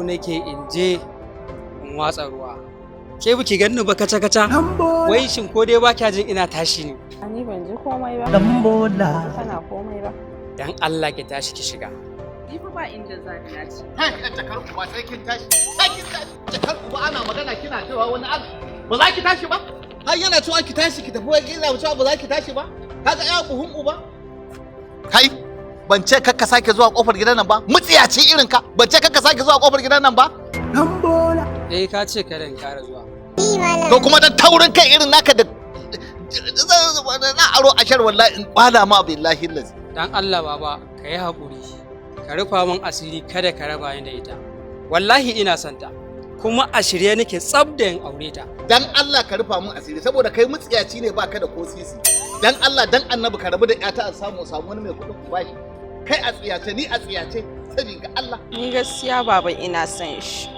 Nake in je in watsa ruwa. Ke biki ganni ba kaca kaca? Wai shin ko dai ba kya jin ina tashi ne? Ni ban ji komai ba. Dan bola. Kana komai ba. Dan Allah ki tashi ki shiga. Ni fa ba inda za ni na ci. Kai ɗan jakar uba, sai kin tashi. Sai kin tashi. Jakar uba, ana magana kina cewa wani abu. Ba za ki tashi ba? Har yana cewa ki tashi ki tafi, wai kina cewa ba za ki tashi ba? Kaga ya buhun uba? Kai, ban ce kakka sake zuwa kofar gidan nan ba. Mutsiyaci irin ka. Ban ce kakka sake zuwa kofar gidan nan ba. Dan bola. Eh, ka ce kada in kara zuwa. To kuma dan taurin kai irin naka da na aro ashar, wallahi in kwala ma, billahi lazi. Dan Allah baba, ka yi haƙuri. Ka rufa min asiri, kada ka raba ni da ita. Wallahi ina son ta. Kuma a shirye nake tsab da in aure ta. Dan Allah ka rufa min asiri, saboda kai mutsiyaci ne baka da ko sisi. Dan Allah dan Annabi ka rabu da ƴata, a samu wani mai kuɗin ku bashi. Kai a tsiyace, ni a tsiyace, saboda Allah. Ni gaskiya baba ina son shi.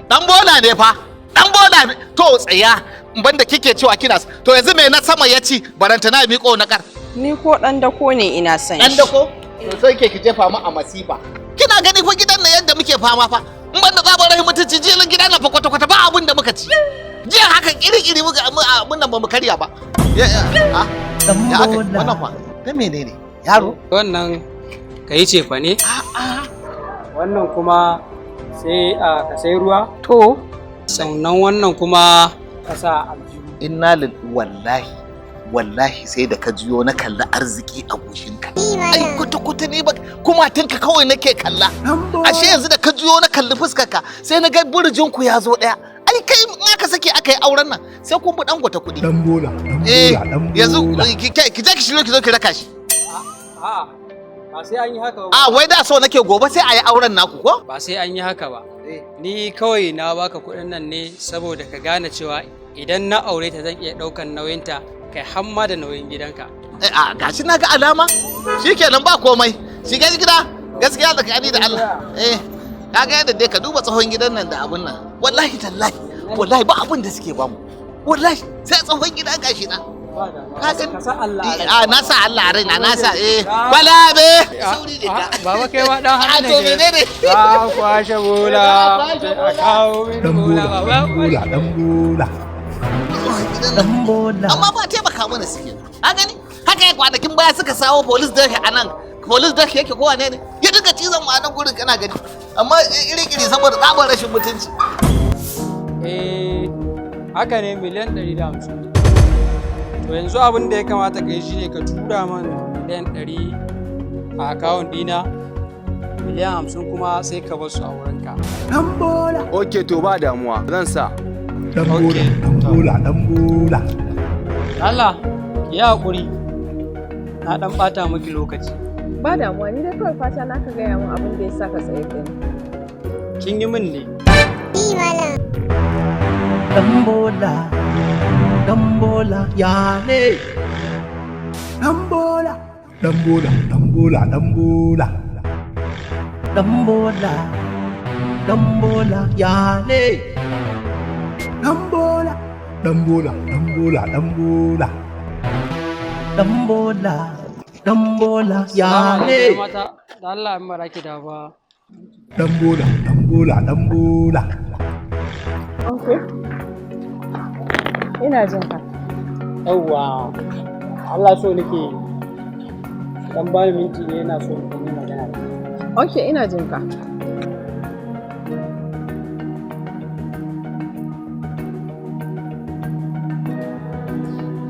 Dan bola ne fa. Dan bola ne. To tsaya, banda kike cewa kina, to yanzu me na sama ya ci baranta na miƙo na kar? Ni ko dan dako ne ina son Dan shi. dako? To sai ke ki jefa mu a masifa. Kina gani fa gidan nan yadda muke fama fa. In banda zabar rahim mutunci, jilin gidan nan fa kwata kwata ba abin da muka ci. Jiya haka iri iri muka mun nan ba mu karya ba. Ya ya ah, Dan ya aka bola. Wannan fa dan menene? Yaro? Wannan ka yi cefa ne. Wannan kuma sai a ka sai ruwa. To. Sannan wannan kuma ka sa aljihu. Inna lil wallahi wallahi sai da ka jiyo na kalli arziki a goshinka. Ai kuta kuta ne ba kuma tinka kawai nake kalla. Dan bola. Ashe yanzu da ka juyo na kalli fuskarka, sai na ga burjin ku ya zo daya. Ai kai, in aka sake aka yi auren nan, sai kun bi Dangote kuɗi. Dan bola. Dan Eh, bola. Dan yanzu bola. ki je ki shiryo ki zo ki raka shi. A'a, ba sai an yi haka ba. A wai da so nake gobe sai a yi auren naku ko? Ba sai an yi haka ba. Ni kawai na baka kuɗin nan ne saboda ka gane cewa idan na aure ta zan iya ɗaukan nauyinta, kai hamma da nauyin gidanka. Eh, a gashi na ga alama. Shikenan, ba komai. Shiga gida, gaskiya tsakani da Allah. Eh, kaga yadda dai ka duba tsohon gidan nan da abun nan. Wallahi tallahi, wallahi ba abun da suke bamu. Wallahi sai tsohon gida gashi na. Ba damuwa. Ka gani? Ka sa Allah a rai. A na sa Allah a raina, na sa, eh. Kwalabe. Sauri ne ka. Baba, kai ma dan A hannu to ne. menene? Za a kwashe bola. A kawo mini Dan bola bola. baba. Dan bola. Dan bola. Tsohon gidan nan. Dan bola. Amma ba taimaka mana suke. Ka gani? Haka ya kwanakin baya suka sawo police dog a nan. Police dog yake ko wane ne? Ya dinga cizon mu a nan gurin, kana gani. Amma iri-iri saboda tsabar rashin mutunci. Eh, haka ne, miliyan 150. To yanzu abin da ya kamata ka yi shine ka tura man miliyan 100 a akawun dina, miliyan 50 kuma sai ka bar su a wurinka. Dan bola. Ok, to ba damuwa, zan sa. Dan bola. Okay. Dan bola. Dan bola. Allah, ki yi haƙuri. Na ɗan ɓata miki lokaci. Ba damuwa, ni dai kawai fata na ka gaya min abin da ya sa ka tsaye da ni. Kin yi min ne. Dan bola. Dan bola. Ya ne. Dan bola. Dan bola. Dan bola. Dan bola. Dan bola. Dan bola. Ya ne. Dan bola. Dan bola. Dan bola. Dan bola. Dan bola. Dan bola. Ya Salamu ne. alaikum, mata. Da Allah in bara ki da ba. Dan bola. Dan bola. Dan bola. Okay. Ina jin ka. Yawwa. Allah so nake dan bani minti ne, ina so in yi magana da kai. Okay, ina jin ka.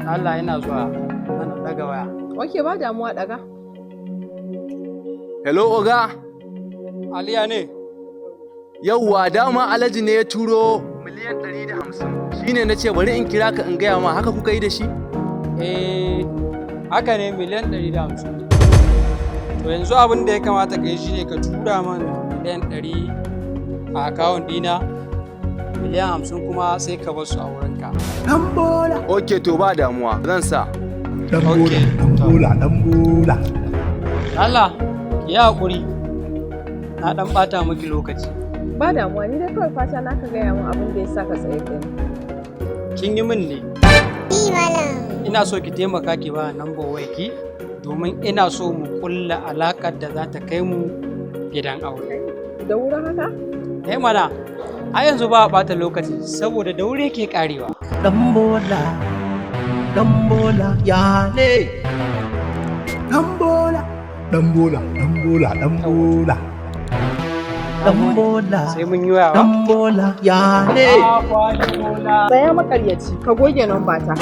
Allah ina zuwa. Zan daga waya. Okay, ba damuwa, daga. Hello, Oga. Aliya ne. Yauwa, dama Alhaji ne ya turo miliyan 150. Shine na ce bari in kira ka in gaya ma, haka kuka yi da shi? Eh, haka ne, miliyan 150. To yanzu abin da ya kamata ka yi shine ka tura man miliyan 100 a akawun dina, miliyan 50 kuma sai ka bar su a wurinka. Dan bola. Ok, to ba damuwa, zan sa. Dan bola. Okay. Dan bola. Dan bola. Allah, ki yi haƙuri. Na ɗan ɓata miki lokaci. Ba damuwa, ni dai kawai fata na ka gaya min abin da ya sa ka tsaye da ni. Kin yi min ne. Ina so ki taimaka ki ba number wayarki domin ina so mu kulla alaƙar da za ta kai mu gidan aure. Da wuri haka? Eh mana, a yanzu ba a ɓata lokaci saboda da wuri ke karewa. Dan bola. Dan bola ya ne. Dan bola. Dan bola. Dan bola. Dan bola. Dan bola. Sai mun yi waya ba? Dan bola ya ne. Tsaya makaryaci, ka goge namba ta.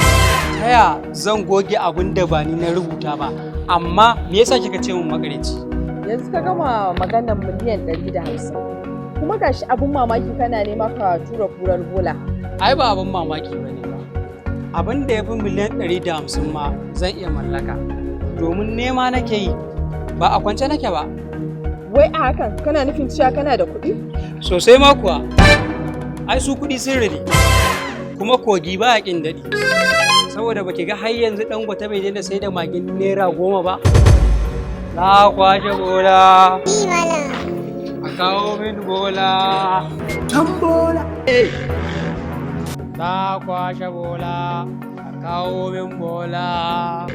Taya zan goge abin da ba ni na rubuta ba, amma me yasa kika ce mun makareci? Yanzu ka gama maganar miliyan 150. Kuma gashi abun mamaki kana nema ka tura kurar bola. Ai ba abin mamaki ba ne ba. Abin da ya fi miliyan 150 ma zan iya mallaka. Domin nema nake yi, ba a kwance nake ba. Wai a hakan kana nufin cewa kana da kuɗi? Sosai ma kuwa, ai su kuɗi sirri ne, kuma kogi ba a ƙin daɗi. Saboda baki ga har yanzu Dangote bai daina sai da magin ₦10 ba. Na kwashe bola. A kawo min bola. Dan bola. Na kwashe bola. A kawo min bola.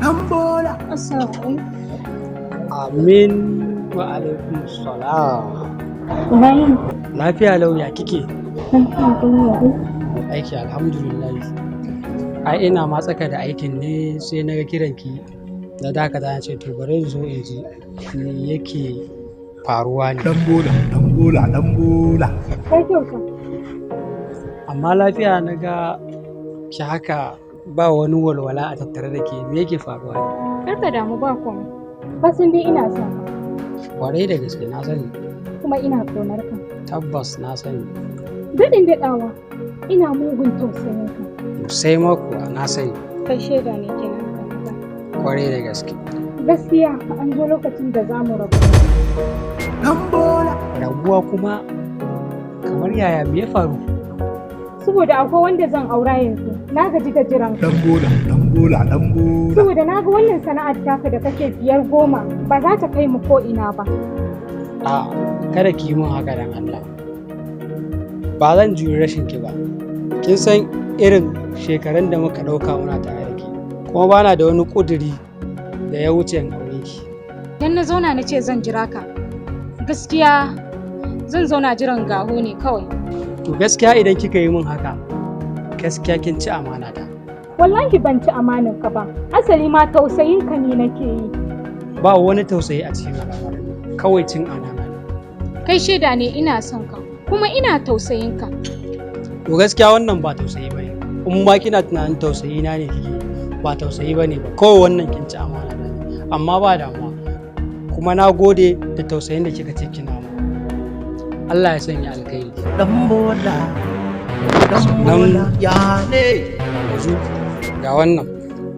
Dan bola. Amin wa alaikum salam. Lafiya lau, ya kike? Aiki alhamdulillah. Ai ina ma tsaka da aikin ne sai na ga kiranki, na dakata na ce to bari in zo in ji me yake faruwa ne. Dan bola. Dan bola. Dan bola. Kai kyauta. Amma lafiya na ga ki haka ba wani walwala a tattare da ke, me yake faruwa ne? Kar ka damu, ba komai. Kasan dai ina son ka, Kwarai da gaske, na sani. kuma ina ƙaunar ka. Tabbas na sani. Daɗin daɗawa ina mugun tausayin ka. Sai ma kuwa, na sani. Kai shaida ne kenan kan haka. Kwarai da gaske. Gaskiya an zo lokacin da za mu rabu. Dan bola. Rabuwa kuma kamar yaya, me ya faru? Saboda akwai wanda zan aura yanzu. Na gaji da jiran ka. Dan bola. Dan bola. Dan bola. Saboda na ga wannan sana'ar taka da kake 5, 10 ba za ta kai mu ko ina ba. A kada ki yi min haka dan Allah. Ba zan juri rashin ki ba. Kin san irin shekarun da muka ɗauka muna tare da ke. Kuma bana da wani ƙuduri da ya wuce in aure ki. Idan na zauna na ce zan jira ka, gaskiya zan zauna jiran gaho ne kawai. To gaskiya idan kika yi min haka, gaskiya kin ci amana ta. Wallahi ban ci amanar ka ba. Asali ma tausayin ka ne nake yi. Ba wani tausayi a cikin al'amarin nan. Kawai cin amana ne. Kai shaida ne ina son ka kuma ina tausayin ka. To gaskiya wannan ba tausayi bane. In ma kina tunanin tausayi na ne kike, ba tausayi bane ba. Kawai wannan kin ci amana ta ne. Amma ba damuwa. Kuma na gode da tausayin da kika ce kina mu. Allah ya sanya alkhairi. Dan bola. Dan bola ya ne. Yanzu ga wannan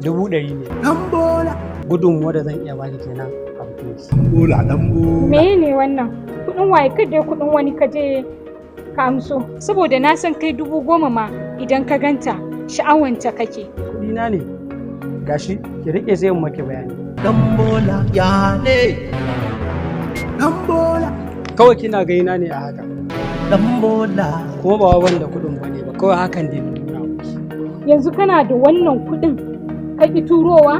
100,000 ne. Dan bola. Gudunmuwa da zan iya baki kenan a bikin ki. Dan bola. Dan bola. Meye ne wannan? Kuɗin waye? Kada kuɗin wani ka je ka amso. Saboda na san kai 10,000 ma idan ka ganta sha'awanta kake. Kuɗi na ne. Gashi ki rike sai in maki bayani. Dan bola ya ne. Dan bola. Kawai kina gaina ne a haka. Dan bola. Kuma ba wai wanda kuɗin bane ba, kawai hakan dai na tura miki. Yanzu kana da wannan kuɗin ka ƙi turowa?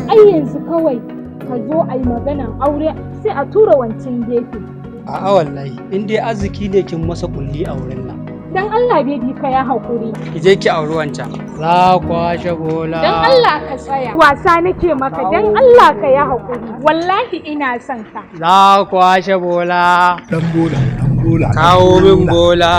Ai yanzu kawai ka zo a yi maganan aure sai a tura wancan gefe. A'a wallahi, in dai arziki ne kin masa kulli a wurin nan. Dan Allah baby ka ya haƙuri. Ki je ki auri wancan. Za kwashe bola. Dan Allah ka tsaya. Wasa nake maka, dan Allah ka ya haƙuri. Wallahi ina son ka. Za kwashe bola. Dan bola. Dan bola. Kawo min bola.